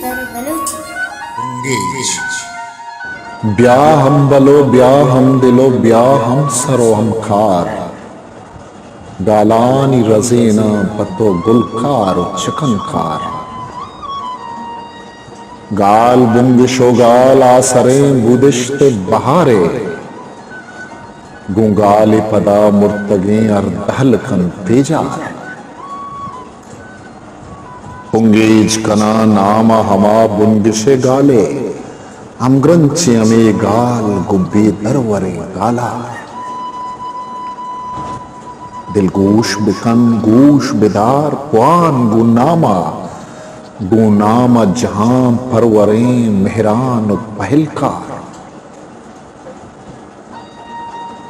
بلوچی۔ بنگیج۔ بیا ہمبل و بیا ہمدل و بیا ہمسر و ہمکار۔ گالانی رزیناں پہ تو گلکار و چکنکار۔ گال بنگش و گال آسریں بودشت بہارے۔ گوں گالے پدا مرتگیں ہر دہل کنت تیجار۔ بنگیج کناں نام ء ہما بنگش ء گال ء، ہمگرنچیں ہمے گال گوں بے دروریں گالار۔ دلگوش بکن، گوش بدار، بوان گوں نام ء، گوں نام ء جہان پروریں مہران و پہلکار۔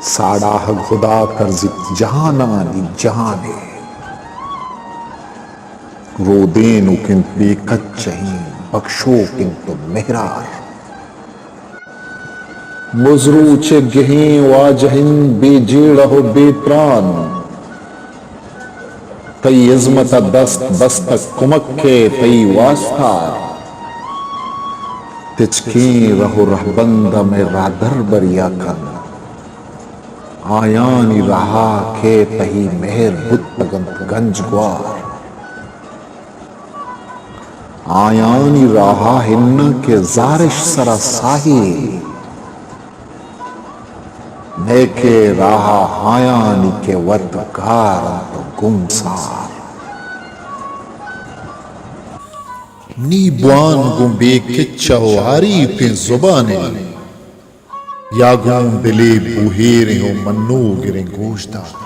ساڑاہگ ہدا کرزیت جہانانی جہانے۔ رودینوک انت بے کچہیں، بکشوک انت و مہرار۔ مزروچ گہیں واجہ انت بے جیڑہ و بے تران۔ تئی ہزمت ء دست بستگ کمک ء تئی واستار۔ تچکیں رہ و رہبند ء مئے راہدر بریا کن۔ آیانی راہ ء کہ تئی مہر بوتگ انت گنج گوار۔ آیانی راہ ء ہناں کہ زارش سرا ساہیل۔ نئیکہ راہ آیانی کہ وت گار انت و گمسار۔ نی بوان گوں بے کچہ و حریفیں زبانے، یا گوں دلے بوہیریں و منوگریں گوشدار۔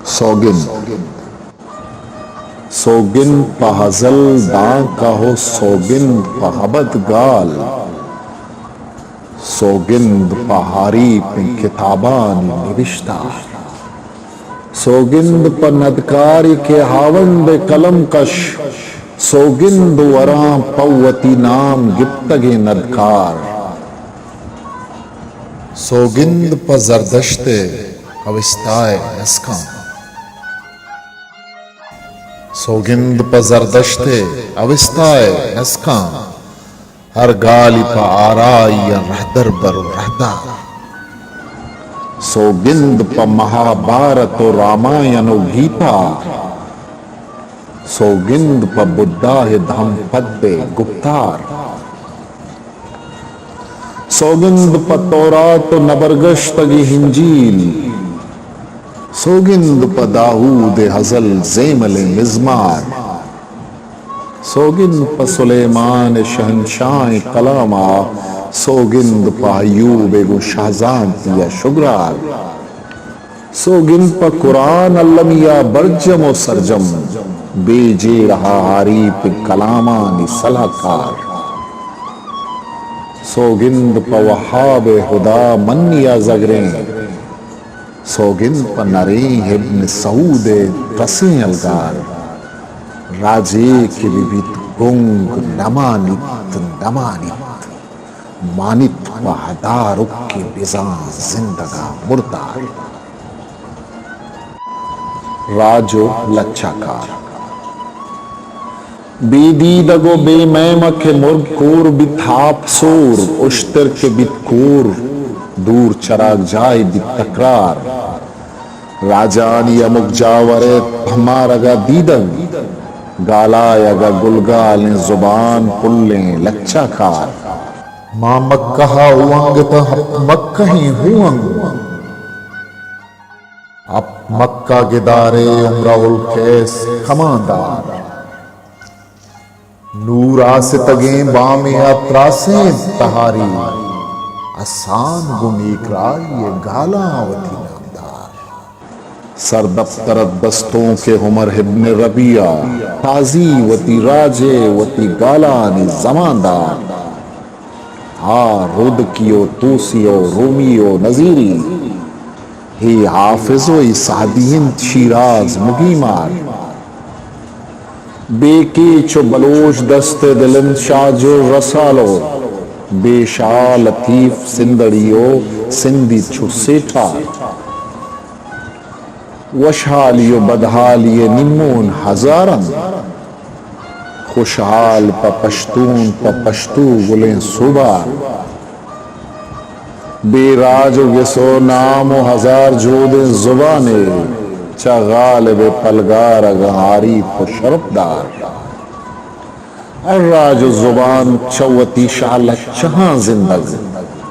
سوگند۔ سوگند پہ ہزل دانکہ و سوگند پہ ابد گال۔ سوگند پہ حریفیں کتابانی نبشتہ۔ سوگند پہ ندکارے کہ ہاوند ء قلم کش۔ سوگند وراں پہ وتی نام گپتگیں ندکار۔ سوگند پہ زردشت ء اوستا ء نسکاں۔ سوگند پہ زردشت ء اوستا ء نسکاں۔ ہر گالی پہ آرائی ء رہدر بر و رہدار۔ سوگند پہ مہابارت و رامائن و گیتا۔ سوگند پہ بدھا ء دھمپد ء گپتار۔ سوگند پہ تورات و نبرگشتگیں انجیل۔ سوگند پہ داؤد ء ہزل زیملیں مزمار۔ سوگند پہ سلیمان ء شہنشاہیں کلام ء۔ سوگند پہ ایوب ء گوں شہزانتی ء شگرار۔ سوگند پہ قرآن المی ء برجم و سرجم، بے جیڑہ ء حریف کلامانی سلاہکار۔ سوگند پہ وہاب ء ہدا منی ء زگریں، سوگند پہ نریں ابن سعود ء رسیں الگار۔ راجے کہ بہ بیت گنگ نمانیت، نمانیت۔ مانیت پہ ہدارکیں بزاں زندگ ء مردار۔ راج و لچہ کار۔ بے دیدگ و بے میم ء کہ مرگ کور بیت ہاپ سور، اشتر کہ بیت کور دور چراگ جاہے بیت تکرار۔ راجانی ہمک جاور ء پہمارگ ء دیدگ، گالایگ ء گلگالیں زبان پلیں لچہ کار۔ ماں مکہ ء اونگ تاں ہپت مکہیں اونگ، ہپت مکہ گدارے امرؤ القیس کماندار۔ نور آستگیں بامے ء تراسینت تہاری، اسان گوں نیکراہی ء گالاں وتی نامدار۔ سردفتر ات دستونک عمر ابن ربیعہ، تازی وتی راج ء وتی گالانی زماندار۔ ہا رودکی و توسی و رومی و نزیری، اے حافظ و اے سعدی انت شیراز مگی مار۔ بے کیچ و بلوچ دست ء دل انت شاہ جوڑ رسالو، بے شاہ لطیف سندڑی و سندھی چو سیٹھا۔ وشحالی و بدحالی ء نیمون ہزار انت، خوشحال پہ پشتون، پہ پشتو گلیں سوبار۔ بے راج و گس و نام و ہزار جودیں زبانے، چہ غالب پلگار اگاں عاریف و شرپدار۔ ہر راج و زبان چہ وتی شہ لچہاں زندگ،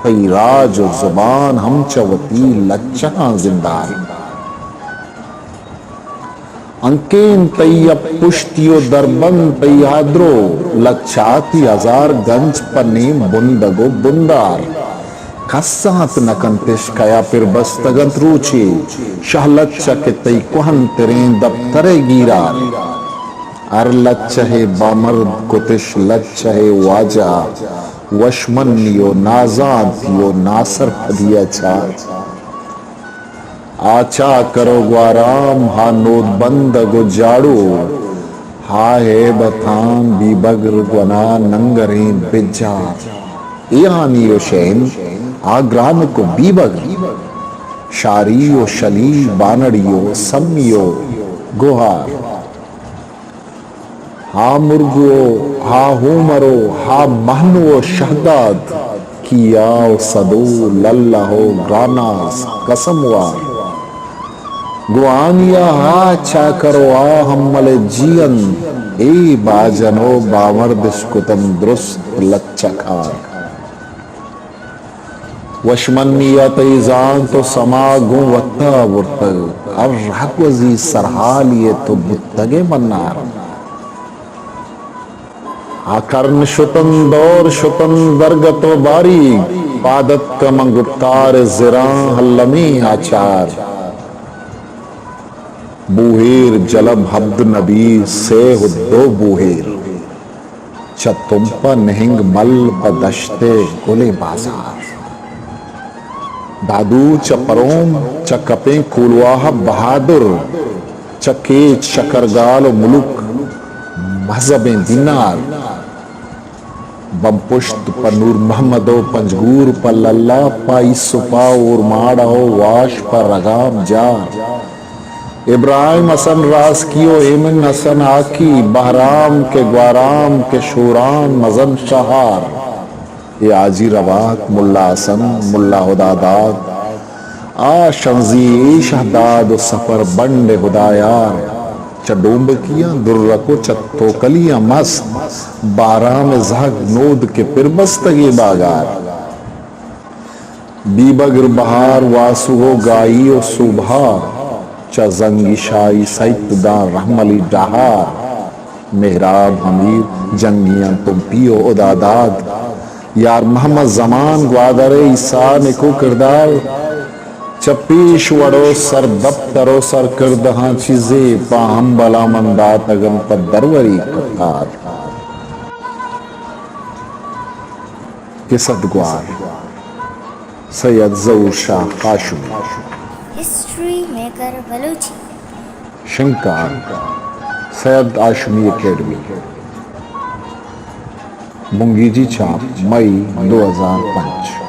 تئی راج و زبان ہم چہ وتی لچہاں زندگ۔ انکین تئی ء پشتی و دربند، تئی آدرو لچاتی ہزار گنج پہ نیم بندگ و بندار۔ کس زانت نہ کنتش کیا پر بستگ انت روچے، شہ لچہ کہ تئی کوہن تریں دپتر ء گیرار۔ ہر لچہ ء بامرد کتش لچہ ء واجہ، وشمنی و نازانتی و ناسرپدی ء چار۔ آ چاکر و گوارام، ہا نود بندگ و جاڑو، ہا ہیبتان بیبگر گونا ننگریں بجار۔ اے ہانی و شین، ہا گرانک و بیبگر، شاری و شلی، بانڑی و سمی و گوہار۔ ہا مرگو، ہا ہومرو، ہا مہنو و شہداد، کیا و سدو، للہ و گراناس، قسم وار۔ گوں آنیا ہا چاکر و ہا ہمل جیئند، اے باجن و بامردش کتن درست لچہ کار۔ وشمنی ء تئی زانت و سما گوں وت ء برتگ، ہر رہگوزی سرحالی ء تو بوتگ ئے منار۔ آ کرن شتن، دور شتن، درگت و باریگ، پاد اتک من گپتار زراں المی آچار۔ بوہیر جلب ہبد نبی سیہ و دو بوہیر۔ چہ تمپ ء نہنگ مل پہ دشت ء گل ء بازار۔ دادو چہ پروم، چہ کپیں کولواہ بہادر، چہ کیچ شکرگال و ملک مہزبیں دینار۔ بمپشت پہ نور محمد و پنجگور پہ للہ، پہ ایسپا اورماڑہ و واش پہ رگام جار۔ ابراہیم حسن راسکی و ایمن حسن آکی، بہرام کہ گوارام کہ شوران مزن شہار۔ اے حاجی رواک، ملا حسن، ملا ہداداد، آ شنزی، اے شہداد و سفر بنڈ ہدایار۔ چہ ڈومبکیاں درک و چہ توکلیاں مست، بہرام زہگ نود کہ پر بستگیں باگار۔ بیبگر بہار واسو و گائی و سوبہا، چہ زنگی شاہی سیت داں رحملی ڈہار۔ مہراب ہمیر جنگیاں تمپی و ہداداد، یار محمد زمان گوادر ء ایسا نکو کردار۔ چہ پیش وڑ و سر دپتر و سرکردہاں چیزے پہ ہمبلا من داتگ انت پہ دروری قطار۔ کسد گوار سید ظہور شاہ ہاشمی۔ History maker Balochi. شنگکار سید ہاشمی اکیڈمی۔ بنگیجی چھاپ مئی دو ہزار پنچ۔